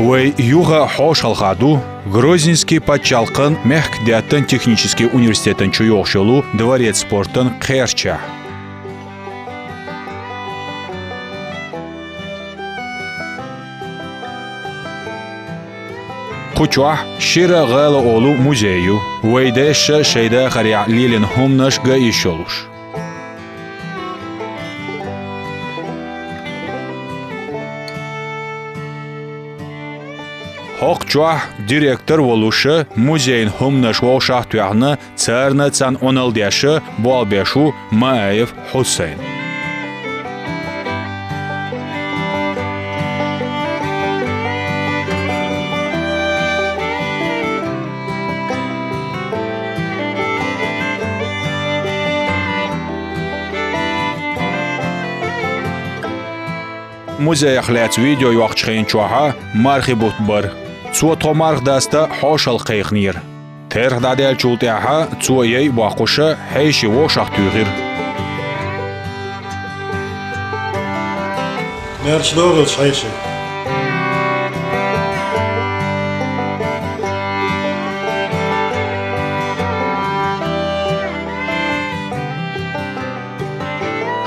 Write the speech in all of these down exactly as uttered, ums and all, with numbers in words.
Вай юха хьошалгӀа ду Грозненский паччахьалкхан мехкдаьттан технически университетан чу йолуш йолу дворец спортан кхерчахь. Кху чохь Шира гӀала олу музей ю. Вай дайша шайн дахарехь лелийна хӀуманаш ган йиш йолуш. ХӀокху чохь директор волуша музейн хӀуманаш вовшах а тоьхна, царна царна Ӏуналла деш болх беш ву Маев Хьусайн. Музеях лаьцна видео йоккхучу хенчохьа мархи бутт бара. Цо тхо марха даста хьошалгӀа кхайкхинера. Терхьа дӀадаьллачул тӀаьхьа цо яй а боккхуша хьеший вовшах туьйхира. Мерч догӀалш хьеший.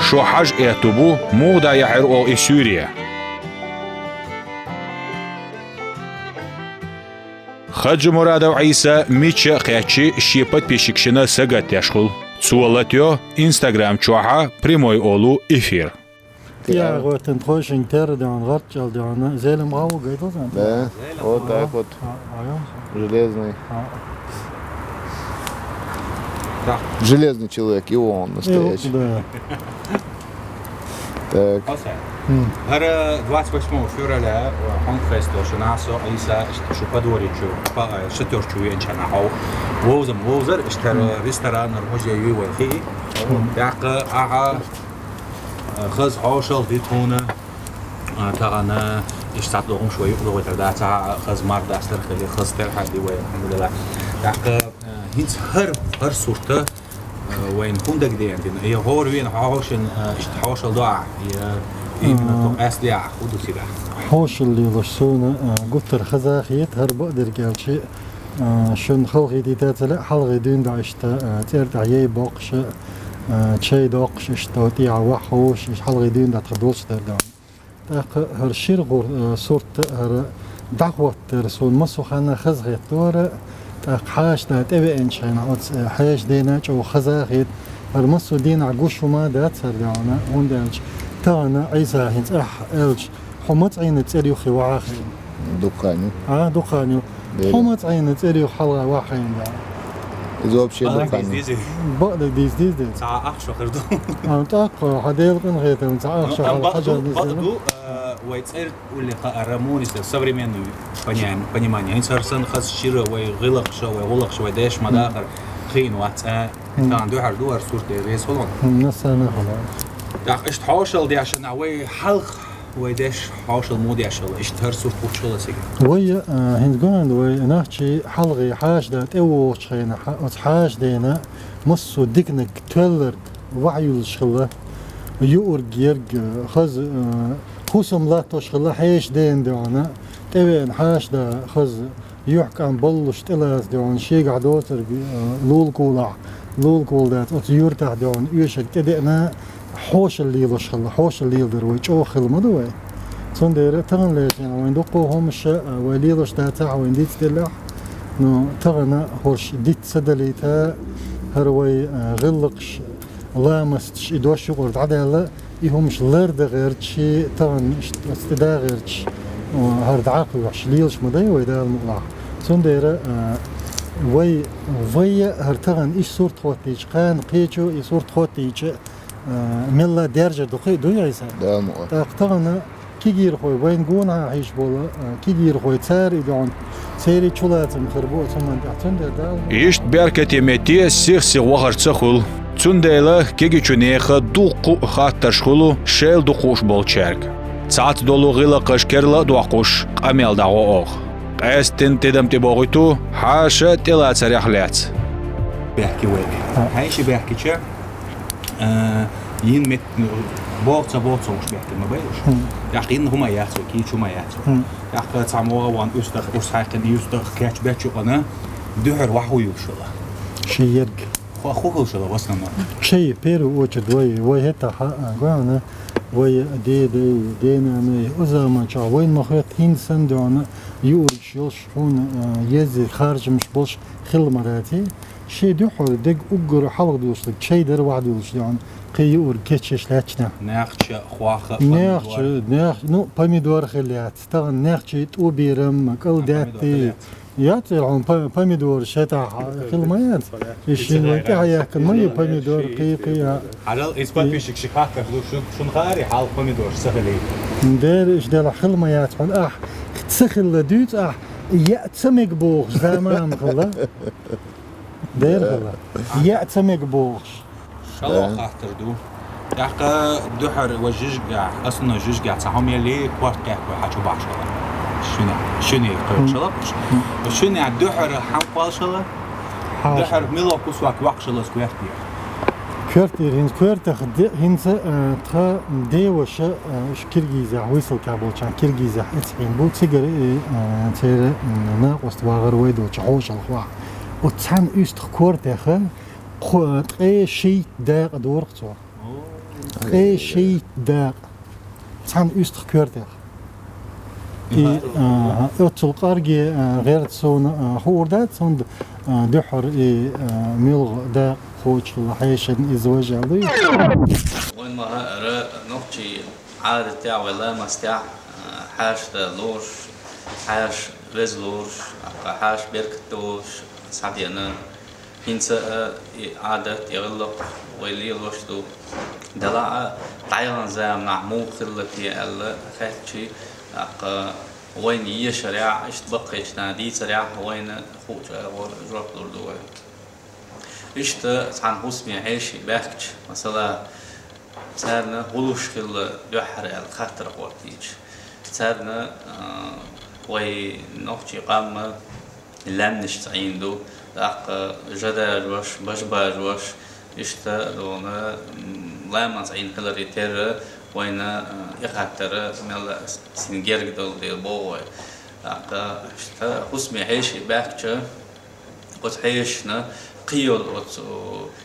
Шо хьажа аьтту бу, муха дӀаяьхьира оха и суьйре? Хаджимурадов Ӏийса мича а кхаьччи, шен подписчикашна сагатдеш хуьлу. Цо латайо Instagram чохьа прямой олу эфир. Я, вот он тхойшинг терра, да, он гӀарччалла, да, он зелем гӀаву гайдал, да? Да, вот так вот. А, а, я? Железный. А. Да. Железный человек, и он настоящий. И он, да. Так. Хьусайн. ХӀара двадцать восьмого февраля, э, хьуна хесташ, нахь со Ӏийса, шу подворье чу, па-, э, шатёр чу веанча нахь хьо. Вовзам вовзар, иштта хӀара ресторанар, музей юй вай хии. ТӀаккха ахьа, э, хаза хьошалгӀа ди тхуна, э, тахана, иштта цхьаъ догӀуш вай юкъа догӀуьйтур дац, ахьа хаза марха дастар хили, хаза терхьа ди вай, алхьамдулиллахӀ. ТӀаккха, э, хӀинца хӀара, хӀара сурта, Э, вайна хӀун дагадеана дина? Я гӀора вена хьошалла, э, иштта хьошалла до ахь, я именно тхо къаьстина ахь, хӀун ду цигахь? Хьошалла лелош суна, э, гуттар хаза хета, хӀара бакъдерг аьлча, э, шуна халахетийта ца лаьа, хьалхе дуьйна дӀа иштта, э, цӀера тӀехь яй боккхуша, э, чай доккхуш иштта, тӀехьа ваха ховш, иштта хьалхе дуьйна дӀа тхан долуш дара дан. ТӀаккха хӀара шира гӀур-, э, сурт, хӀара дӀахӀоттар суна массо а ханна хаза хетара, тӀаккха хьаша да тӀевеанчу хенахь оцу, э, хьаша дена чӀогӀа хаза а хета. ХӀара массо а дийнахь гуш хӀума дац хӀара даьхьна, хӀунда аьлча тахана Ӏийса хӀинца ахь аьлча, хьо маца Ӏийна цӀера юххе вахьа хиъна? Дукха хан ю. А, дукха хан ю. Дера. Хьо маца Ӏийна цӀера юххе хьалха вахьа хиъна да? Иза вообще дукха хан ю. Бакъдерг дийца деза деза. Цхьа ахча хир ду. А, тӀаккха, хьан Дела къинхетам, цхьа ахча хьалха хьажа деза. Бакъду, э, вай цӀера улле хаара муниса современный поня-, понимание. ХӀинца хӀара санна хаза шира вай гӀиллакхаша, вай гӀуллакхаша, вай деш ма дахар хиъна вац, а, тахана дуьхьал ду хӀара сурт, реза хуьлу хьуна. М, насана хуьлу. ТӀаккха иштта хьошалла дешна, вай хьалха, вай деш хьошалла муха деш хилла, иштта хӀара сурт кхуччалла цига. Вай, а, хӀинца гуьнан вай нахчий хьалхе хьаша да тӀевогӀучу хенахь, оцу хьаша дена массо а диканиг тоьлларг вахьа юьллуш хилла, юург, ерг, хаза, а, хӀусам латтош хилла хьаша дена дуьхьана, тӀевеана хьаша да хаза, юьхькӀам баллуш тӀелаца дуьхьана, шегахь доцург, а, лулакулахь, лулакула дац, оцу юьртахь дуьхьана оьшург тӀедеана, хьошалла лелош хилла, хьошалла леладар вай чӀогӀа хилла ма ду вай. Цундела тахана лерина вайн дуккха а хӀумаш, а, вай лелош дацахь, вайн диц делахь, но тахана хӀорш диц ца далийта, хӀара вай, а, гӀиллакхаш, ламасташ, и дош юкъара дӀадаьлла, и хӀумаш лардан гӀерташ, тахана иштта оцу тӀе да гӀерташ, а, хӀара дӀа а кхоьхьуш, лелаш ма дай вай Дала мукъалахь. Цундела, а, вай, вай а хӀара тахана иштта сурт хӀоттийча, кхана кхечо и сурт хӀоттийча, а, мелла даьржар ду кхин а дуй, Ӏийса? Дала мукъалахь. ТӀаккха тахана кегийрхой, вайна гонахьа хьийзаш болу, а, кегийрхой, цара и дуьхьал церан чулацам хир бу оцу хӀуманна тӀехь. Цундела Дала. Иштта беркате метте сих-сиха вахар ца хуьлу. Цундела кегийчу нехан дуккха а хаттарш хуьлу шайла дукхуш болчаьрга. Цхьацца долу гӀиллакхаш керла а доккхуш, къамел дӀагӀо оха. Къаьсттина тидам тӀебохуьйту хьаша тӀелацарехь лаьцна. Баьхки вай. Хьаша баьхкича, а, Йин мет, ну, бохца, бохца уж бехке ма байлуш. Хм. Яхь йин хӀума яц, кийчу ма яц. Хм. Яхь цхьа мола ван уьстах, уж хьайкхин уьстах кечбечу къана, дуьхьар ваху юлшала. Ши ерг. Ху-, ху хулшала в основном. Чей, в первую очередь, вай, вай хӀета ха-, а, гуана, вай дедай, денанай, у заман ча, вай махет хин сан дуана, юрч йолш хун, а, ези харжмш болш хил марати. Ши дуьхьар дег уггар хьалха дулшлаг, чей дар вахь дулш дуана, кхи юр кечеш лячна. Нехча, хуаха, Нехча, помидор. Нех-, ну, помидор хилят, таган нехча, ту бирам, кал А, помидор дятти. хилят. Яц, ил хьун по-, помидор шета хил ма яц. Ишин вай тя яхкан ма ю помидор, кхи, кхи, а. Хьалал из подписчик ши хаккар лу шу-, шун хари хьал помидор сахали. Дер иш дела хил ма яц хьун, ах, сахилла дюц, ах, я цамик бохш, заман хилла. Дер хилла. Я цамик бохш. Шало Да. хаттар ду. Тахка дуьхьар ва жижга, асуна жижга, цахам яли, кварт кехква хачу бахшала. Шуни, шуни, Мгм. шалапуш. Шуни дуьхьар хам палшала. Хаш. Дуьхьар мило кусвак вахшала скверти. Квертир хин, квертах де-, хинца, э, тха деваша, э, ш Киргизя, высылка болчан Киргизя, эцхин бу цигар, э, э, цере, м, на оствагар вайдо, ча хошал хва. От цан уст квертаха, Кхо-, ткъе шийтта дакъа дора цо. Ткъе шийтта дакъа. Цхьан уьстах коьртех. И, Мгм. а, оццул къарге, а, гӀерта сона, а, хуур дац, цунда, а, дуьхьар и, а, муьлгӀа дакъа кхочула хьешан иза важа луй. Вайн ма хаара нохчий Ӏадатехь вай ламастехь, а, хьаьша лоруш, хьаьша веза лоруш, хьаьша беркат долуш, схьадеана. ХӀинца а и Ӏадат, и гӀиллакх вай лелош ду. Делахь а, дӀаяханчу заманахь муха хилла те аьлла, хаьттичи, тӀаккха вайна ешарехь, иштта баккхийчу наха дийцарехь, вайна хуучу агӀор жоп лур ду вай. Иштта цхьана хӀусаме хьеший баьхкича, масала, царна хӀун луш хилла дуьххьара аьлла хаттар хӀоттийча, царна, а, вай нохчий къам а, лаьмнашца Ӏийна ду, тӀаккха жа дажош, бажа бажош, иштта а дона, м, ламанца Ӏийна хиларе терра, вайна, а, и хаттар мелла син герга долу дела боху вай. ТӀаккха иштта хӀусаме хьеший баьхкича, оцу хьешашна кхийолу оцу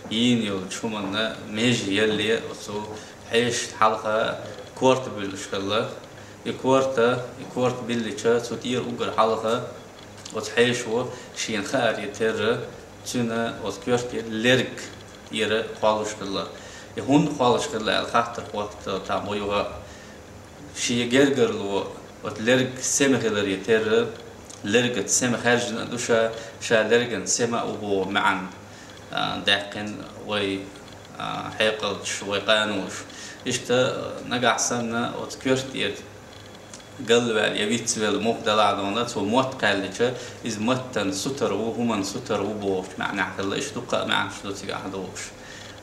йийна йолчу хӀуманна меже ялле, оцу хьешашна хьалха корта буьллуш хилла. И корта, и корта биллича, цу тӀера уггар хьалха оцу хьешо шена хааре терра, цуьнан оцу коьртера лерг тӀера кхоллуш хилла. И хӀунда кхоллуш хилла аьлла хаттар хӀотта там вай юха. Шен гергарло оцу лерг сема хиларе терра, лергаца сема хаьржина а ду ша, ша лерган сема а ву боху маьӀна, а, даьккхина вай, а, хьекъалчаш, вай къанулаш. Иштта, а, нагахь санна оцу коьртера галваьлла я вицвелла муха далахь а дона, цо мотт кхаьллича, иза маттан сутара ву, хӀуманан сутара ву бохучу маьӀнехь хилла, иштта дуккха а маьӀнаш ду цигахь догӀуш.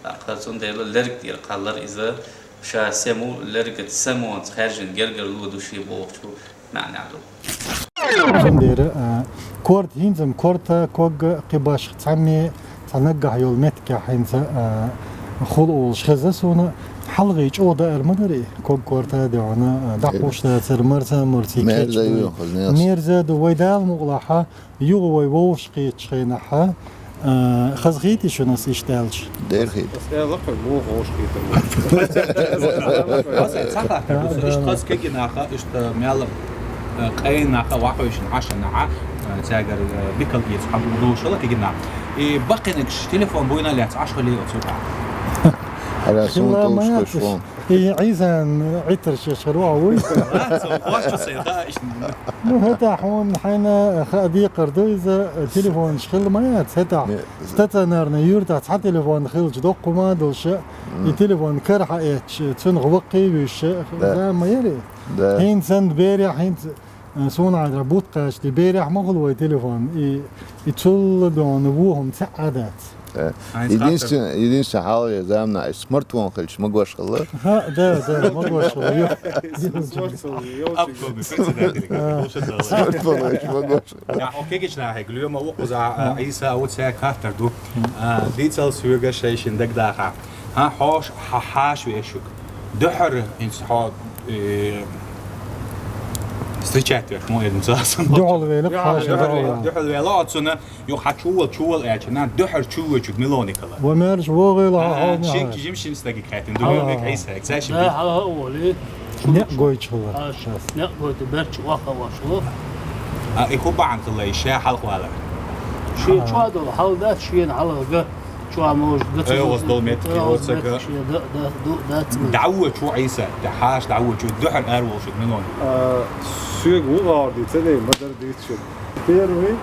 ТӀаккха цундела лерг тӀера кхаллар иза, ша сема ву, лергаца самонца хаьржина гергарло ду шен бохучу маьӀнехь ду. Цундела, а, корта хӀинца-м корта, ког а, кхин башха цхьамме, цхьа наггахь йолу меттигехь хӀинца, а, хула олуш хеза суна. Хьалхе чӀогӀа даар ма дара и, ког корта а дехьана, а, дӀакхуш дацара, марца а мурций Мерза кечбай. ю, хаза нес. Мерза ду, вай Дала мукъалахь, юха вай вовшахкхетачу хенахь, а, хазахийти шуна ас иштта аьлча? Дерхийта. Ас аьлла кхуьнга муха вовшахкхетар ву. Аса цхьа хаттар ду, Да, иштта да. Хаза кегий наха, иштта мел, а, къайна наха вахьуьйшина Ӏашанахьа, а, цаьгара, а, бикал гецу хьан душала кегий наха. И баккхинарш телефон буйна лаьцна Ӏаш хили оцу тӀехь. Ара, суна Хилла товш ма яц. Хваш вон. И Ӏийсан Ӏиттар шеш хир ву, а вуй? Лаца, вочу сайн, да, иштта. Ну, хӀета хьуна хьайна хаа декхар ду иза, телефонаш хилла ма яц, хӀета. Не. Стационарный юьртахь цхьа телефон хилча доккху ма долуш, и Мм. телефон карахьа эцча, цунах ваккхий вуьйш, Да. зама ма яри. Да. ХӀинца санна берехь, хӀинца, э, суна хьайна бутт кхача, берехь ма хуьлу вай телефон, и, и цул а дона ву хӀума цхьа а дац. Э, Хьайнца единственное, хаттар. Единственное, хьалхе заманахь и смартфон хилча магош хилла. Ха, да, да, магош хилла, ё. Смартфон, ёлча. Обкомы председатель, А. Слушай, давай. Смартфон хилча магош. Я, окей, гична, хай, глюма, укхуза, а, Ӏийса, а, вот сяй хаттар ду. А, дийцал соьга шайшин дагдаха. ХӀа, хьош-, хьа-, хьаша веш шуга. Дуьххьара, инс хьо, э, встречать веш, мо эден цасан. Дуьхьал вела, хьаша дуьхьал вела. Дуьхьал вела, оцуна, ю хьа чувал, чувал аьлча, на дуьххьара чу вечуг милоникала. Ва мярч вогӀела, хьа, хьа, хьа, шин хьа. Чижим шин стаги кхаьтин. Дуьхьал век айса, кса ши. Да, хьа, хьа, оли. Не гой чула. А, щас. Не гой, ты берч ваха вашула. А, и хубан хилай, ша хьалха вала. Ши чуа дол, хьал да, шин хьалха га. Чуа может, гац. Э, оз дол мет, э, оз оцака. Мет, ши, да, да, ду, да, цмы. Дауа чу Иса, да хаш дауа чу, духар ар волшит, милон. А, сюг вугар ди, цене, мадар ди чу. Первый,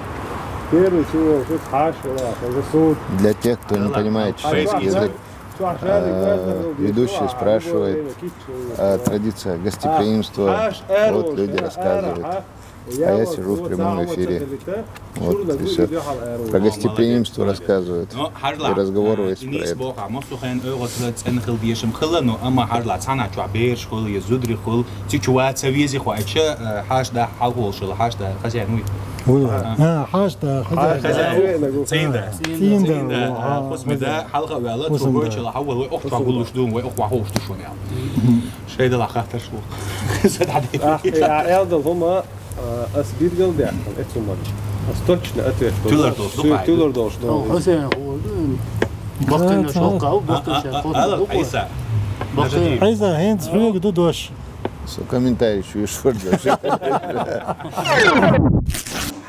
первый чу волшит, хаш, вала, это суд. Для тех, кто не понимает чеченский язык, э, ведущий спрашивает о традиции гостеприимства. Вот люди рассказывают. А я сижу в прямом эфире. Вот, и всё. Про гостеприимство рассказывают. И разговоры про это. ЦӀена хила дешам хила, ну, амма хьажла, цхьана чохь бераш хуьлу, я зударий хуьлу, цу чу вац, ца вези хьо, аьлча, э, хьаш да хьалхолшал, хьаш да хазяин вуй. Вуй. А. А, хьаш да хазяин. Хазяин. ЦӀена да. ЦӀена да. ЦӀена да, а, хусми да, хьалха ваьлла, цу гойчала хьавал, вай охча гулуш ду, вай охва ховш ду шуна. Шайдала хаттарш ву. Садади. А, я, элдал хӀума, а, ас бидгал дяхна, эцу ман. Ас точно ответ. Тулар долш, ду, тулар долш, ду. Хасен ху. Бахтина шока, бахтина шока. Ала, Айса. Айса, хӀинца хьоьга ду дош. Со комментарий чуьйш фурдаш.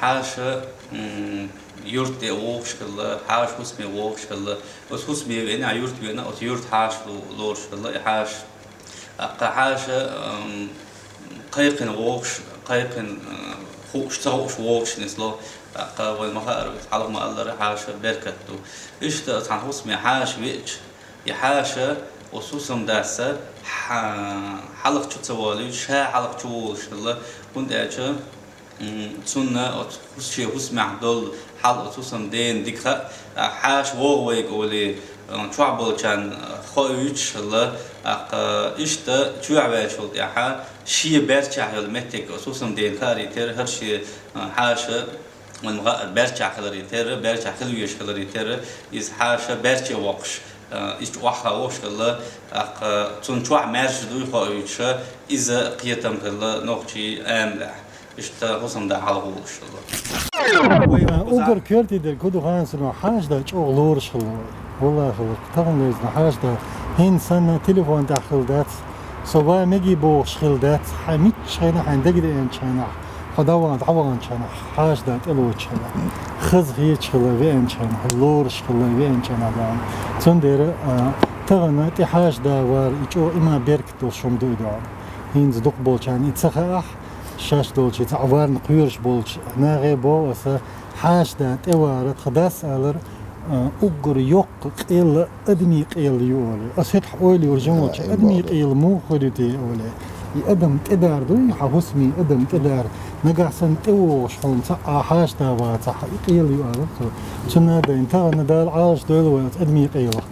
Хьаша, м, юрт тӀе вогӀуш хилла, хьаша хӀусаме вогӀуш хилла. Оцу хӀусаме веана, юрт веана, оцу юрт хьаша ло-, лоруш хилла, и хьаша. Аккха хьаша, м, кхайкхина вогӀуш, кхайкхина, м, хууш, ца хууш вогӀуш нисло. Аккха вай ма хаара, хьалха ма аллара, хьаша беркат ду. Иштта цхьана хӀусаме хьаша веача, и хьаша оцу хӀусамдаса хьа-, хьалха чу ца волуьйтуш, ша хьалха чу волуш хилла, хӀунда аьлча, м, цунна оцу хӀус-, шен хӀусамехь долу хьал оцу хӀусамдена дика хаьа, а, хьаша вогӀу вайга олий, а, чохь болчарна, а, хоуьйтуш хилла, а, кха, иштта чоьхьа ваьллачул тӀаьхьа шен берчахь йолу меттиг оцу хӀусамдена хаарий терра, хӀара шен, а, хьаша, вайн ма хаара, берчахь хиларий терра, берчахь хила везаш хиларий терра, иза хьаша берче воккхуш, а, иза чу охьа вогӀуш хилла, а, кха, цунна чохь маьрша дуй хоуьйтуш, иза кхетам хилла нохчийн амалехь. Иштта хӀусамда хьалха волуш хилла. А, уггар коьрте дерг хӀун ду хаьий санна, хьаша да чӀогӀа лоруш хилла вай. Валлахи, тахана везна хьаша да. ХӀинца санна телефон тӀехь хилла дац. Со ва меги бохуш хилла дац. Хьайн миччахьана, хьайн дагадеанчахьана, хьо дӀаван, дӀаваханчахьана, хьаша да тӀелоцуш хилла. Хаза хеташ хилла веанчахьана, хьо лоруш хилла веанчахьана. Цундела, а, тахана тӀе хьаша да вар, и чӀогӀа има беркат долуш хӀума ду и доӀа. ХӀинца дукхахболчарна и ца хаахь, шаьш долчу цхьа варна кхоьруш болчу нахе боху аса, хьаша да тӀевара, тхан дас алара, а, уггар йоккха къелла адамийн къелла ю олий. Аса хӀетахь ойла йора жимолча, адамийн къелла муха хуьлу те олий. И адам тӀедар дуй, хьан хӀусамийн адам тӀедар. Нагахь санна тӀевогӀуш хьуна цхьа а хьаша да вацахь, и къелла ю алара цо. Цунна а дайна, тахана Дала Ӏалаш дойла вай оцу адамийн къелах.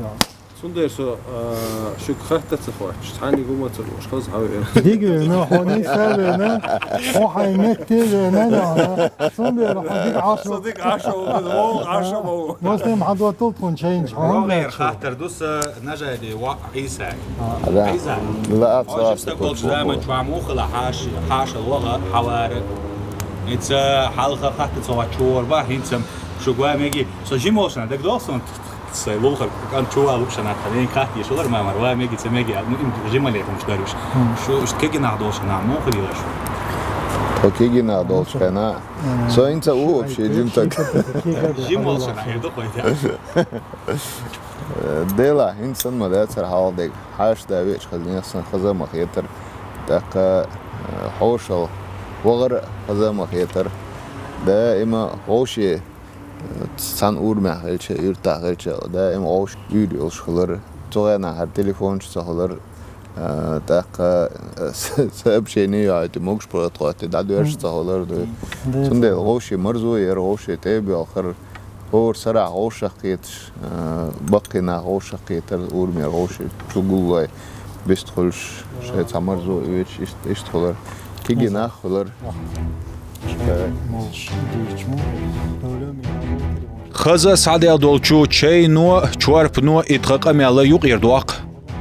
Цундела со, а, шуьга хатта ца хоьттуш, цхьанниг хӀума ца лууш, хаза хьан веана. Дика веана, хьо нийса веана, хьо хьайн метте веана, нахана. Цундела хьо дика Ӏаш ву. Со дика Ӏаш ву, вогӀу Ӏаш ву. Муслим, хьан доттал тхуна чайнча, хьо хӀун рогӀера хаттар ду сан Нажади ва Ӏийса. А, да. Ӏийса. Ла а хьо цо ши стаг болчу заман чохь муха хила хьаша, хьаша ваха хьавара. ХӀинца хьалха хатта ца хоьттуш вара бах, хӀинца шуьга ва меги. Со жимолшна дагадогӀу суна. Сайн лулахара кӀант чу валуш нах, вайн кхатта еш валар ма мара, ва меги, ца меги, ну, им жимале хӀумаш даруш. Шу, шу кегий нах долуш нах, муха хила шу? Тхо кегий нах долчу хенахь. Со хӀинца а ву вообще жимтаг. Жим волуш нах, я духой, да. Дела, хӀинца ма дацара хьалха дега. Хьаша да веача хаза нехан сан хаза ма хетара. ТӀаккха, э, хьошал вахара хаза ма хетара. Даима хьоший Цхьана урамехь хилча, юьртахь хилча, даим гӀовш уьйр йолуш хилар. Цу хенахь хӀара телефонаш ца хилар, а, тӀаккха, а, сообщение йоуьйту, могуш пхийтта хӀоттий, дӀадоьрзуш ца хилар ду. Цундела гӀовше марзо яр, гӀовше тӀе а боьлхура. ХӀора сарахь гӀовшах кхеташ, а, баккхий нах гӀовшах кхетар, урамера гӀовше чу гуллой, бист хуьлуш, шайн цхьа марзо оьцуш, иштта, иштта хилар. Кегий нах хилар. Молуш, дуьйцу мо, Толя, мина, Хаза схьадаьлла долчу чайно, чорпано и тхан къамел юкъера доккху,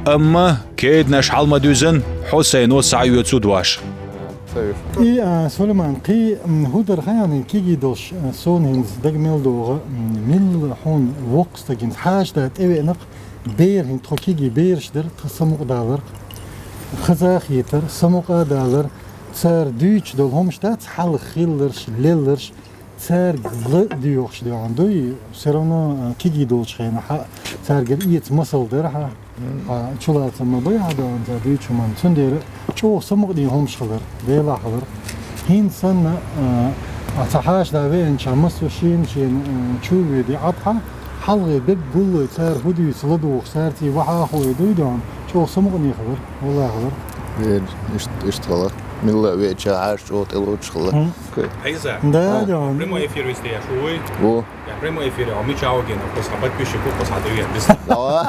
амма кеданаш хьал ма дуьззина, Хьусайно схьаоьцу дош. И, а, Сулайман, кхин, м, хӀун дара хаьий, кегий долуш, а, суна хӀинца дага мел догӀу, м, милла хьуна воккха стаг хӀинца хьаша да тӀевеана-кх, бер хӀинца тхо кегий бераш дара, тхан самукъа далар-кх. Хаза хетар, самукъа далар, цара дуьйцуш долу хӀумаш дац хьалха хилларш, лелларш, цаьрга ла доьхуш дуьйцуш дуй, всё равно, а, кегий долчу хенахь, цаьргара эца масал дара хьан. Хьан чулацам ма бай хьан дуьйцуш хӀуманна. Цундела чӀогӀа самукъане хӀумаш хилар, Делахь хилар. ХӀинца санна, а, а, цхьа хьаша да веанчохь массо а шена-шена, а, чу а ведий, Ӏад хьан, хьалхе берриг гуллой цара хӀун дуьйцу ладугӀуш, цаьрца вахьа а хууш дуй дуьйцуш, чӀогӀа самукъане хилар, валлахӀи хилар. Э, иштта, иштта хилар. Милла а веача хьаша чӀогӀа тӀелоцуш хилар. Хм. Окей. Хьайза? Да, а, да. Прямой эфир вести я шуй. Во. Я прямой эфир, а мы чего гена, просто подписчику, просто ответ. Давай.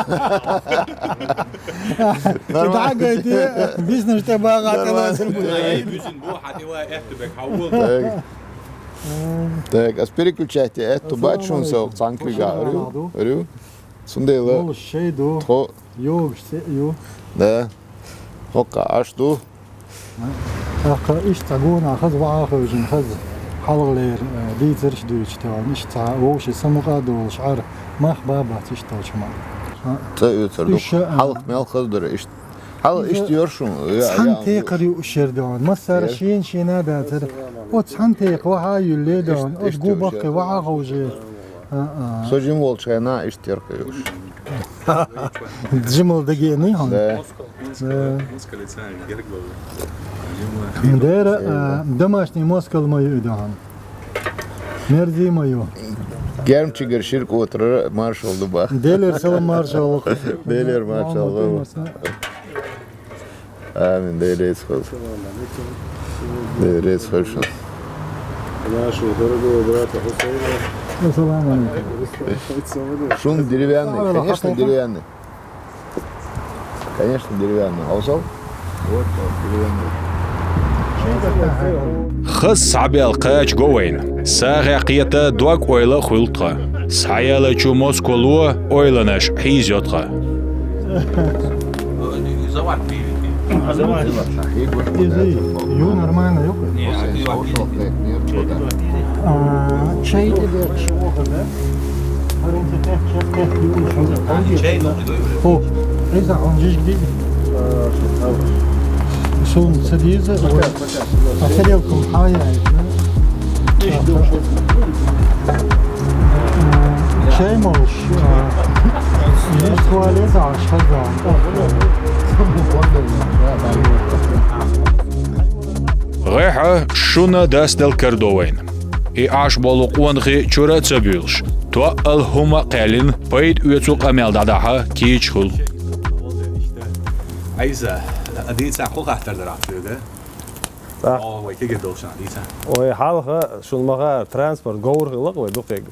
Нормально. Читагайте, бизнес тебе бага. Нормально. Ай, бизнес бу, хьатила, это бек, хьаул. Так. Так, ас переключайте, это бачун сел, цанкига, рю, рю. Цундела. Молодец, шей ду. Тхо. Йогаш цӀе ю. Да. ХӀокху аш ду. ТӀаккха иштта цхьа гонах хаза вахьа хевшина, хаза хьалхалера, э, дийцарш а дуьйцуш тӀехула, иштта цхьа вовшийн самукъа а долуш, Ӏар мах бан бац иштта долчу хӀуманна. ЦӀе оьцур ду. Уьш, э, хьалха мел хаза дара иштта. Хьал иза иштта йора шуна, я, цхьана я, текхар ю уьш яра дуьйцуш. Массара шена-шена дацара. Оцу цхьана текха вахьа а юьлле дуьйцуш. Иштта, оцу иштта гу баккхий вахьа а ховший. А, а. Со жима волчу хенахь иштта яра кхуьуш. Жимал дагений хьуна? Да. Э. Дера, э, домашний москал ма ю и дан. Мерзий ма ю. Гермчигара ширк отра маршал ду бах. Делер салам маршал. Делер маршал ду. Амин, Дела реза хуьлда. Дела реза хуьлда шуна. Нашего дорогого брата Хусейна. Ассаламу алейкум. Шун деревянный, конечно, деревянный. Конечно, деревянный. А узел? Вот, вот, деревянный. Хаза схьабаьлла кхача го вайна. СагӀа кхета дог-ойла а хуьлу тхан. Схьаяллачу Москвало ойланаш хьийзайо тхан. Иза ю нормально, ю? А, чай тебе чего, да? О, иза он жижиг диди. Сун садиза. А тарелку хьаяйта. Чай молуш. Есть туалет, а что там? ГӀехьа шуна дастал карадо вайна. И Ӏаш болу къонахий чуьра а ца буьйлуш, тоъал хӀума а кхаьллина, пайда оьцу къамел дӀадахьа кийча хуьлу. Айза, а дийца хӀун хаттар дара ахь соьга? ТӀаккха. О, вай кегий долчунах дийца. Вай хьалха шуна ма хаара, транспорт говр хилла-кх вай дукхега.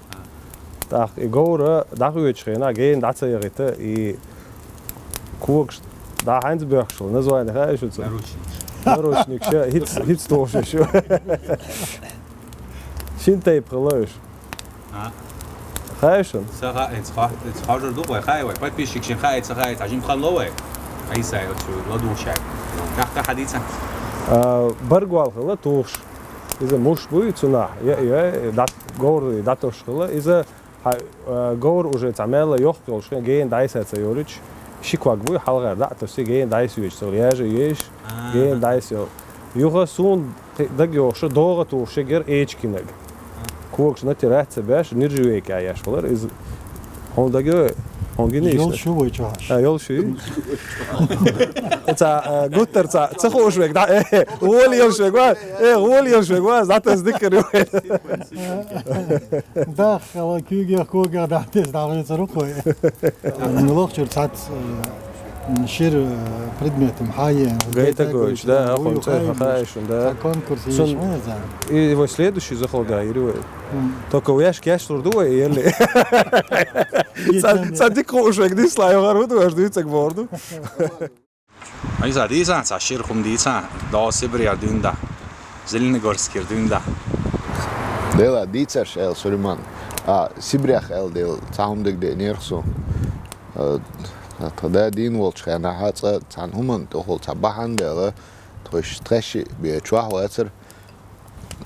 ТӀаккха и говр дӀахоьцучу хенахь гена дӀа ца яхийта, и когаш дӀа хьаьнца боьхкуш хилла, название хаьий шуна цуьнан? Наручник. Наручник, ша, хӀинца, хӀинца тохуш ю шу. Шина тайпа хилла уьш. А? Хаьий шуна? Ца хаьа, хӀинца хо-, хӀинца хьожур ду вай, хаьий вай, подписчикашна хаьий, ца хаьий, цхьа жима хан ло вай. Айса, оцу ладугӀучаьрга. Нах ца хьадийца? А, баргал хилла тухуш. Иза муш буй цунах, я, я, дӀа-, говр дӀатосуш хилла. Иза, хьа, а, говр уже цхьа мелла йохка йолуш хен, гена дӀайса ца йолуьйтуш, ши ког буй, хьалхара дӀа а тосий, гена дӀайса йоьдуш, цо яжа а йоьдуш, гена дӀайса йо-, юха суна кхи-, дага йохуш, догӀа тухуш яра эчкинаг. Когаш натирать ца беш, нержавейка еш валар. Иза хьуна дага йой, хьуна гина иштта? Йолуш ю вай чохь. А, йолуш ю? Ца, а, гуттар ца, ца хууш вег, да, э, э, гӀоли йолуш вег, ва? Э, гӀоли йолуш вег, ва? Зато дикар ю. Даххала куьйгех когех дӀа теза дӀавецар ву кхой. Лохчур цац, э, Шира предметам хьаен. Гайтагович, да, ахун цӀе хаьий шуна, да. Конкурс. И вай следующий захалга, Юрий. Только веш кеш лур ду вай, елли. Ца, ца дика хууш вег дисла, йохар ву ду, аш дуьйцаг бор ду. Айза, дийца, ца шира хӀума дийца, до Сибирь яр дуьнда. Зеленогорскера дуьнда. Дела дийцарш, аьлла Сулайман. А, Сибрех аьлла дела, цхьа хӀума дагадеанера суна. Э, тха да дийна волчу хенахь цкъа цхьана хӀуманна тӀехула цхьа бахьана баьлла, тхойш тхаьшшиъ бен чохь вацара.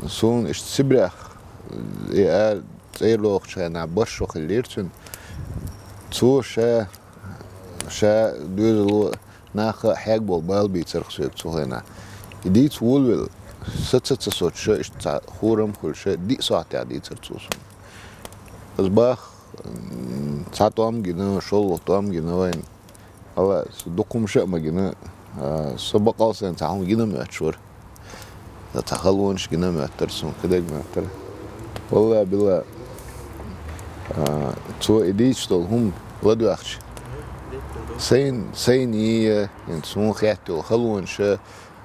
Суна иштта Сибрех, э, и а цӀера лохучу хенахь бархӀ шо хиллера цуьнан. Цо ша, ша доьзало, наха а хьегна болу бала бийцарх соьга цу хенахь. И дийца волавелла, саца ца соцуш, иштта цхьа хурам а хуьлуш, диъ сохьтехь дийцара цо суна. Аса бах, м, цхьа тӀом гина, шолгӀа тӀом гина вайна. Ала, со дукха хӀума ша а ма гина, а, со баккъал сайна цхьа хӀума гина моьттуш вара. Сан цхьа халонаш гина моьттура суна, кхидерг моьттура. Валла билла, а, цо и дийцаш долу хӀума ладоьгӀча, сайна, сайна йийя, хӀинца суна хетта йолу халонаш,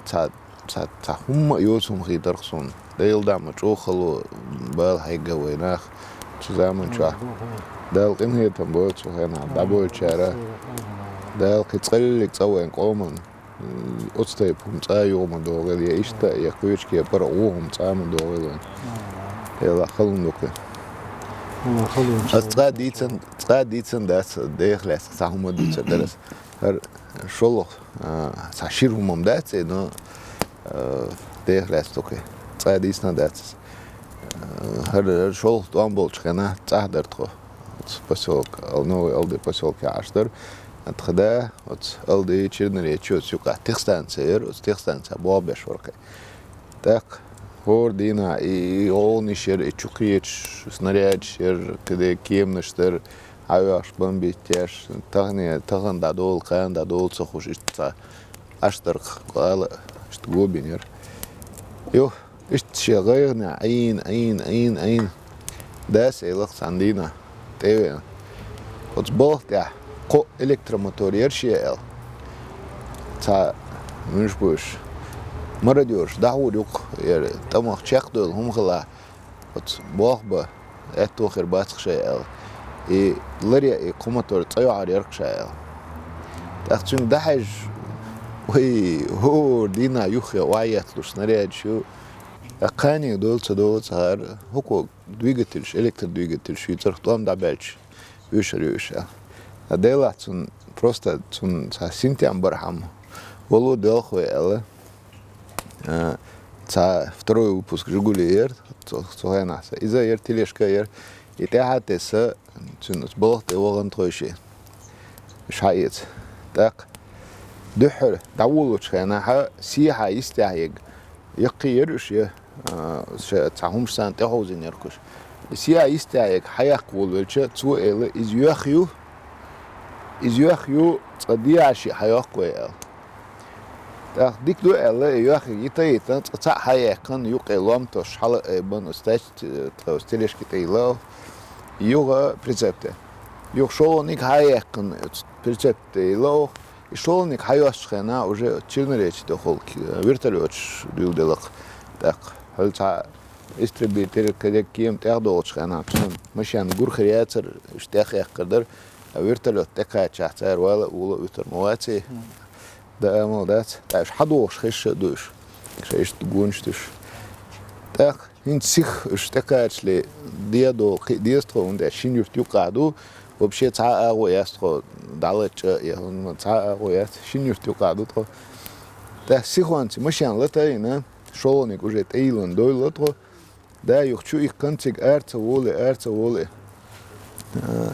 цхьа, цхьа, цхьа хӀумма а йоцу хӀума хийтарх суна. Дела даа ма чӀогӀа хало бала хьегна вай нах цу заман чохь. Дала къинхетам бойла цу хенахь дӀабойлучара. Дала кхин цкъа а цӀа вайн къоман оцу тайпа хӀума цкъа а юха ма догӀийла, я иштта, я кхечу кепара вон хӀума цкъа а ма догӀийла вайн. Делахь халон ду кхин. Аса цкъа а дийцина, цкъа а дийцина дац, дех лаьцна цхьа хӀума дуьйцур дара аса. ХӀара шолгӀа, а, цхьа шира хӀума дац и, но, а, дех лаьцна ду кхин. Цкъа а дийцина дац аса. А, хӀара, хӀара шолгӀа тӀом болчу хенахь цӀахь дара тхо. Оцу посёлка, Ал-, Новый Алды посёлкехь Ӏаш дара. Тхан да оцу Алды, Черноречье оцу юкъахь техстанция яра, оцу техстанцехь болх беш вара кхин. ТӀаккха хӀора дийнахь и, и гӀовгӀанаш яра, и чу кхеташ снарядаш яра, кхидерг кеманаш дара, хьаоьхуш бомбить еш, тахане, тахана дӀадолу, кхана дӀадолу ца хууш, иштта цхьа Ӏаш дара кхин, ала а, иштта го бина яра. Юха, иштта шен гӀайгӀанехь Ӏийна, Ӏийна, Ӏийна, Ӏийна. Дас элира цхьана дийнахь тӀе а веана. Оцу балха тӀехь кхо электромотор яра шен аьлла. Цхьа, муьлш бу уьш, мародёраш дӀахьур ю-кх, яра тӀамах чекхдевлла хӀума хилахь, оцу болх бан аьтто хир бац-кх шайн аьлла. И ларъян и кхо мотор цӀа йохьур яра-кх ша аьлла. ТӀаккха цуьнга дӀахьаьжча, вай, хӀора дийнахь юххе охьаетталуш снарядаш ю. ТӀаккха кхане дола ца дола цхьа хӀара, хӀокхо двигательш, электродвигательш ю царах тӀом дӀабаьлча, уьшар ю уьш аьлла. Ткъа делахь цунна, просто цунна цхьа синтем бархьама, вало доьлху вай аьлла. А, цхьа второй выпуск Жигули яра, цу, цу хенахь сан. Иза яра, тележка яра. И тӀаьхьа тесса, цуьнан оцу балха тӀе вахана тхойшиъ. Уьш хьаэца. ТӀаккха дуьххьара дӀаволучу хенахь сехьа йистехь ерг, яккхий яра уьш, я, а, ша цхьа хӀумаш санна тӀехьовзийна яра-кх уьш. И сехьа йистехь ерг хьаяккха волавелча, цо элира, иза йоьх ю, иза йоьх ю, цкъа дехьа шиъ хьайоккху вай аьлла. ТӀаккха дика ду аьлла, и йоьхниг йита а йитина, цкъа цхьаъ хьаяьккхина, юккъе лом тосуш хьала а айбина, оцу тача, тхан оцу тележки тӀе йилла оха, юха прицеп тӀе. Юха шолгӀаниг хьаяьккхина, оцу прицеп тӀе йилла оха. И шолгӀаниг хьайоьссучу хенахь уже Черноречье тӀехула вертолёташ дуьйладелла-кх. ТӀаккха хьуьлла цхьа истребитель, кадек кема тӀехдолучу хенахь, цуьнан машен гур хир яцара, уьш тӀехъяьккхар дара. А вертолёт тӀекхаччахь цара вала а, вула а вуьтур ма ваций. Дан амал дац. ТӀаккха уьш хьадогӀуш хезаш а ду уьш. Ша иштта гонаш ду уьш. ТӀаккха хӀинца сиха уьш тӀекхачале дӀадолу кхин а деза тхо, хӀунда аьлча шина юрт юккъехь ду. Вообще цхьа а агӀо яц тхо дӀалачча, я хӀунда цхьа а агӀо яц. Шина юрт юккъехь ду тхо. ТӀаккха сихонца машен лата а йина, шолгӀаниг уже тӀейиллина довлла тхо. Да, юха чу иккхина цига, ара ца волий, ара ца волий. Э,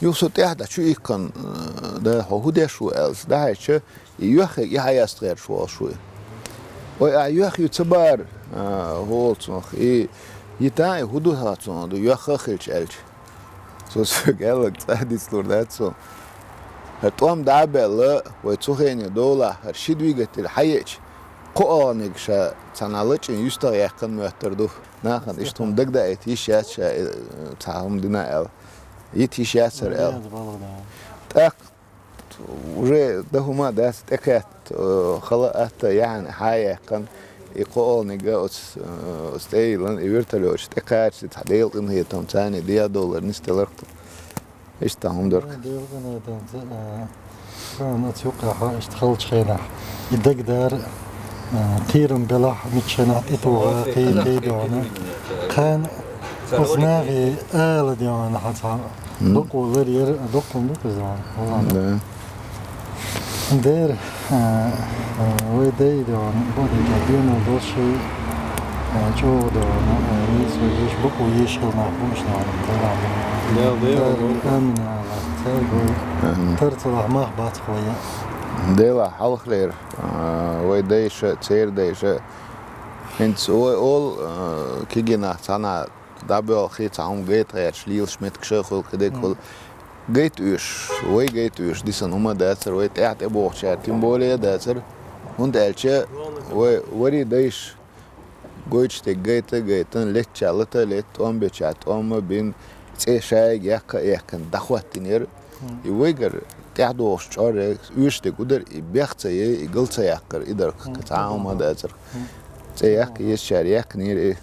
юха со тӀаьхьа дӀа чу иккхина, э, да, хьо хӀун деш ву аьлла, дӀахьаьжча, и йоьхниг и хьаяста гӀерташ волуш ву. Ой, ахь йоьх ю ца бара, э, хӀола цунах, и йитан и хӀун ду хьан цунах ду, йоьхна а хилча аьлча. Со соьга аьлларг цкъа а дицлур дац суна. ХӀара тӀом дӀа а баьлла, вай цу хене долахь, хӀара ши двигатель хьаеача, кхоалгӀаниг ша цхьана лачкъийна юьстах яьккхина моьттур ду. Нахана иштта хӀума дагадаийта йиш яц ша, э, цхьа хӀума дина аьлла. Йита йиш яц хӀара аьлла. ТӀаккха уже дан хӀума дац, тӀекхетта, э, хала а атта, яхьана хьа а яьккхина, и кхоалгӀаниг а оцу, э, оцу тӀе а йиллина, и вертолёташ тӀекхачале цхьа Делан къинхетам царна дӀадолар нисделларх тхо. Иштта хӀума дара. Делан къинхетамца, э, кхана оцу юккъехь иштта халчу хенахь, и дагадара, э, кхерам белахь, миччахь хенахь тӀетоха, кхе-, кхе дохьуна. Кхана Ус нахи ала дегӀана хьаца. Дукха лар яр, дукха ма дукха зан. Да. Дер, а, а, вай дай дегӀана, боди дегӀана, доши, а, чо дегӀана, а, ис вай иш, буква иш хил нах бумш дегӀана. Да, да, да. Амин, ала, царгой. Тарцалах мах бац хвая. Дела хьалхлер, а, вай дайша, цер дайша. Хинц ой ол, а, кигина цана дӀабоьлхий, цхьа хӀума гайта гӀерташ, лелаш меттигаш а хуьлу, кхидерг хуьлу. Гайта уьш, вай гайта уьш, дисан хӀума дацар, вай тӀаьхьа тӀебогӀучара тем более дацар. ХӀунда аьлча вай вари дайша гойтуш дерг гайта а гайтина, леттача лата а летта, тӀом беча тӀом а бина, цӀе шайга яккха а яьккхина, дӀахӀоттинера. И вайгара тӀаьхьадогӀуш чӀорре, уьш дерг удар, и бех ца яй, и гал ца яккхар, и дар цхьа хӀума дацар. ЦӀе яккха езачара яьккхинера и.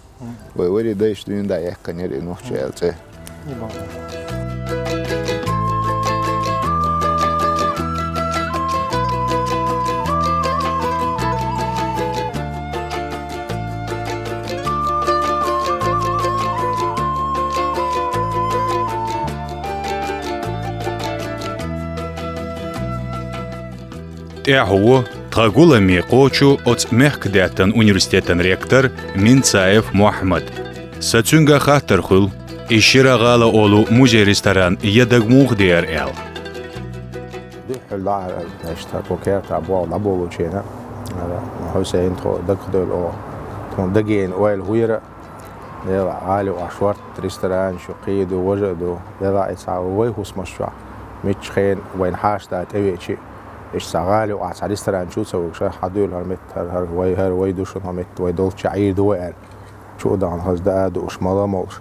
Вай вари дайша дуьйна дӀа яьккхинера и нохчи аьлла цӀе. ТӀаьхьо тхан гуламе кхочу оцу мехкдаьттан университетан ректор Минцаев Мохьмад. Сан цуьнга хаттар хуьлу, и Шира-ГӀала олу музей-ресторан я даг муха деара аьлла. Дуьххьал дӀа а, значит, тхо керта болу дӀаболучу хенахь, Хьусайн тхо дагадевлла оха. Тхуна дагийна ойла хӀун яра, Дела, гӀали охьа шорта ресторанаш ю, кхин ду, важа а ду. Дела, и цхьа вай хӀусамаш чохь, миччу хенахь вайна хьаша да тӀевеачи, иштта цхьа гӀали охьа цхьа ресторан чу а ца вугуш, хьан дуьйла хӀара метта, хӀара, хӀара вай, хӀара вай ду шуна хӀара метта, вай долчча Ӏийр ду вай аьлла. Чу а дахана хаза даа а дууш, мала а молуш.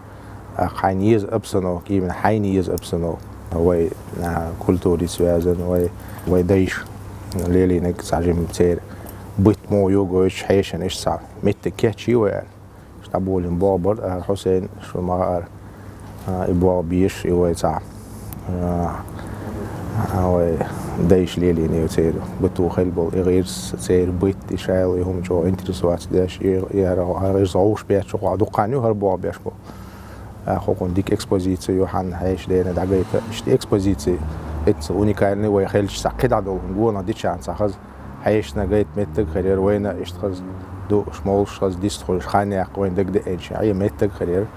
ТӀаккха хьайна еза обстановка, именно хьайна еза обстановка. Вай, а, культури связан, вай, вай дайша лелийнарг цхьа жима церан бытт муха ю гойтуш хьешана иштта цхьа меттиг кечйий вай аьлла. Иштта дӀаболийна боху бара, а, Хьусайн, шу ма хаара, а, и боху беш, и вай цхьа, а, а, вай дайша лелийнарг церан бытт хилла болу, и гӀирс церан бытт, и шайла и хӀума чӀогӀа интересоваться деш, и, и хӀара, хӀара гӀирс гӀовш беш чохь дуккха хан ю хӀара боху беш бу. А, хӀокхунна дика экспозици ю, хьанна хьеша дена дӀагайта. Иштта экспозици, эцца уникальный вай хилча, цхьа кхидӀа долу хӀума гонах дичахьана цхьа хаза. Хьешана гайта меттиг а хир яра, вайна иштта хаза дууш, молуш, хаза дистхуьлуш, хан яккха вайна дагадеъинчу, Ӏе меттиг а хир яра.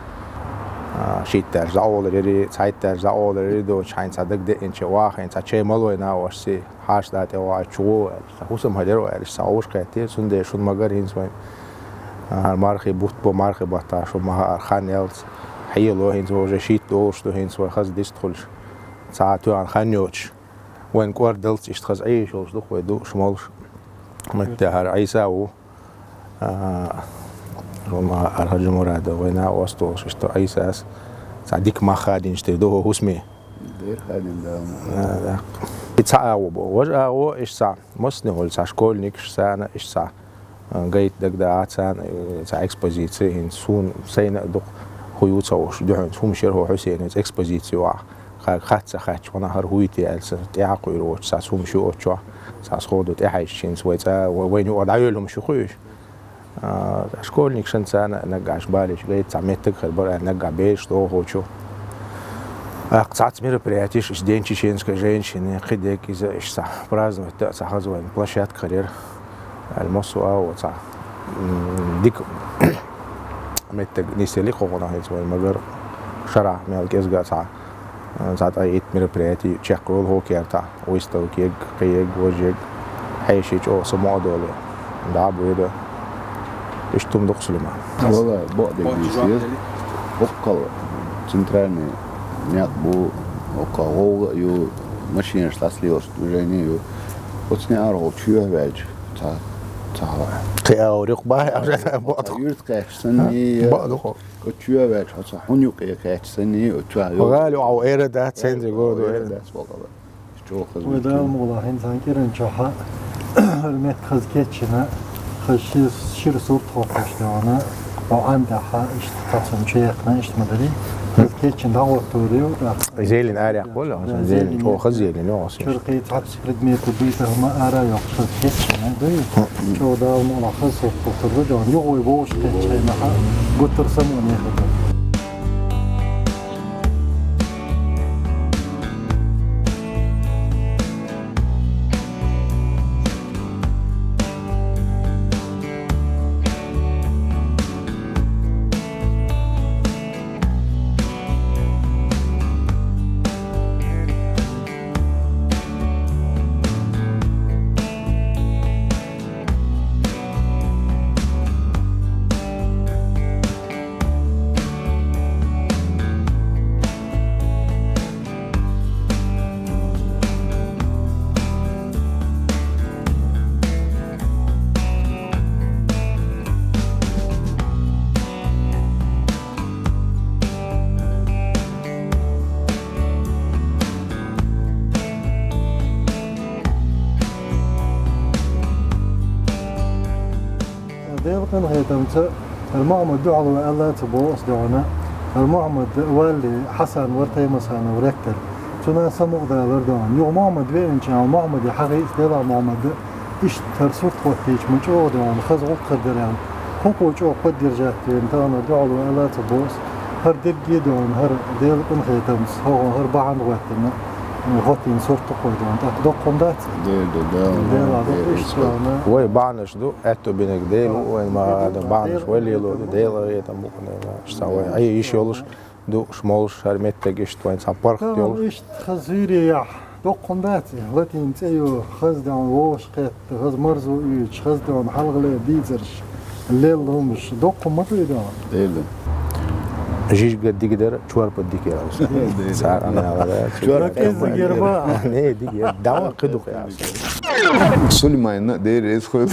А, шийтта даьлча дӀаолар яра, цхьайтта даьлча дӀаолар яра доцуш, хьайна цхьа дагадеъинчу, вахийна цхьа чай мала вайна а ваша сий, хьаша да тӀе вахийта чу гӀо аьлла. Цхьа хӀусам хир яра аьлла, цхьа гӀовш кхетте, цундела шуна магар хӀинца вайн, а, мархий бутт бу, мархий баттахь шуна ма хаара, хан ялца хьело хӀинца вай уже шийтта долуш ду, хӀинца вай хаза дистхуьлуш. Цхьа тоьхна хан йоцуш. Вайн кӀордалц иштта хаза Ӏийш йолуш ду-кх вай дууш, молуш. Меттехьара Ӏийса ву. А, хӀума архаджа мурада вайна а осталуш иштта Ӏийсас. Цхьа дика мах хадийначу тӀе ду хӀусаме. Дера хадийна Дала. А, да. И цхьа агӀо бу. Важа агӀо иштта цхьа. Массанхьа цхьа школьникаш санна иштта цхьа. Гайта дагадаа царна, э, цхьа экспозици, хӀинца суна сайна а дукха хӀун ю ца хууш, дуьхьанца хӀума шера хӀо Хьусейна хӀинца экспозици вахь. Ха-, хац ца хаьттича, хьуна хӀара хӀуй те аьлла, сан тӀаьхьа кхуьйр воцуш, цхьа хӀума шу оцу чохь, цхьа схо ду тӀехьаьжча, хӀинца вай цӀа, вай, вайна юкъа дӀайойла хӀума шу хуьйш. А, школьникашна царна наггахь балийча гайта цхьа меттиг а хир бара аьлла, наггахь бераш дохочу. ТӀаккха цхьацца мероприятеш, иштта День чеченской женщины, кхидерг иза, иштта цхьа праздновать дан а цхьа хаза вайн площадка хир яра. Аьлла, массо а агӀо цхьа, м, дика меттиг нисъели кху гӀунах хӀинца вайн магар шарахь мел кӀезга цхьа, м, цхьа ткъе итт мероприяти чекхйолу хӀокху кертахь, выставкег, кхиег, важег, хьеший чӀогӀа самукъа а долий. ДӀа а буьйду. Иштта хӀума ду-кх, Сулейман. Валлай, бакъдерг дийца деза. Оккхал центральный некъ бу, оккхал гӀовгӀа а ю, машинаш дӀасалелаш движение а ю. Оцу неӀарехула чоьхьа ваьлча, Ца, ца хьо. Кхин а рюкъ бахьа, а, бакъ ду. Юьрта кхаьчча санна, бакъ ду хьо. Оцу чоь ваьлча, хьо ца хьуна юкъе кхаьчча санна, оцу чоь йолчу. ГӀали, хьо эра дац, ценза году эра дац бакъала. Чо хаза. Вай Дала мукъалахь, хӀинца хьан кӀиран чохь а, хӀара метта хаза кечйина, хаза ши-, шира сурт хӀоттош догӀана, хьо Ӏан тӀехь, иштта хьацам чу яьккхина, иштта ма дарий. Хаза кечйина дӀагӀоттур ю, тӀаккха. Зелень арахь болу, да, зелень, зелень. Чо хаза зелень, йо, хаза. Чуьра кхин цхьацца предмету буьйса хӀума ара йоккхуш хаза кечйина, дуй? ХӀу. Чо Дала мукъалахь хаза сурт хӀоттур ду, догӀана юхавой бохуш кечйина, хьан гуттар самукъане хир ду. Дела къинхетамца, хӀара Мухьаммад духьал ва аьлла ца боху ас догӀна. ХӀара Мухьаммад валли, Хьасан вара Таймасханов ректор. Цунна самукъадалар догӀна. Юха Мухьаммад веанча, Мухьаммаде хьахийца, Дела Мухьаммад, иштта хӀара сурт хӀоттийча ма чӀогӀа догӀна, хаза гӀуллакх дара аьлла. ХӀокхо чӀогӀа поддержать вина, тахана духьал ва аьлла ца боху ас. ХӀара дерриге а догӀна, хӀара Дела къинхетамца, хӀокхо хӀара бахьана хӀоттийна, хӀоттийна сурт тӀакхой догӀна. ТӀаккха доккха хӀума дац? Дела, да, Дела, да, иштта догӀна. Вай бахьанаш ду, аьтту бинарг Дела ву, вайн ма Дела, бахьанаш Дела, вай лело ду, Дела гӀетам бу, конечно, вай. Ай, йиш йолуш, дууш, молуш, хӀара меттиг иштта вайн цхьа паргӀат йолуш. Иштта хаза зуьйре яхь. Доккха хӀума дац, латин цӀе йо, хаза догӀна вовшахкхетта, хаза марзо уьйцуш, хаза догӀна хьалхалера дийцарш, лелла хӀумаш, доккха хӀума ма ду и догӀна. Дела. Жижиг дика дара, чорпа дика яра. Дела. Цхьа а нагӀа да. Чорпа. КӀеззиг яра бакъ. Не, дика яра. Дала кхидух яра. Сулейманна дера эс хойла.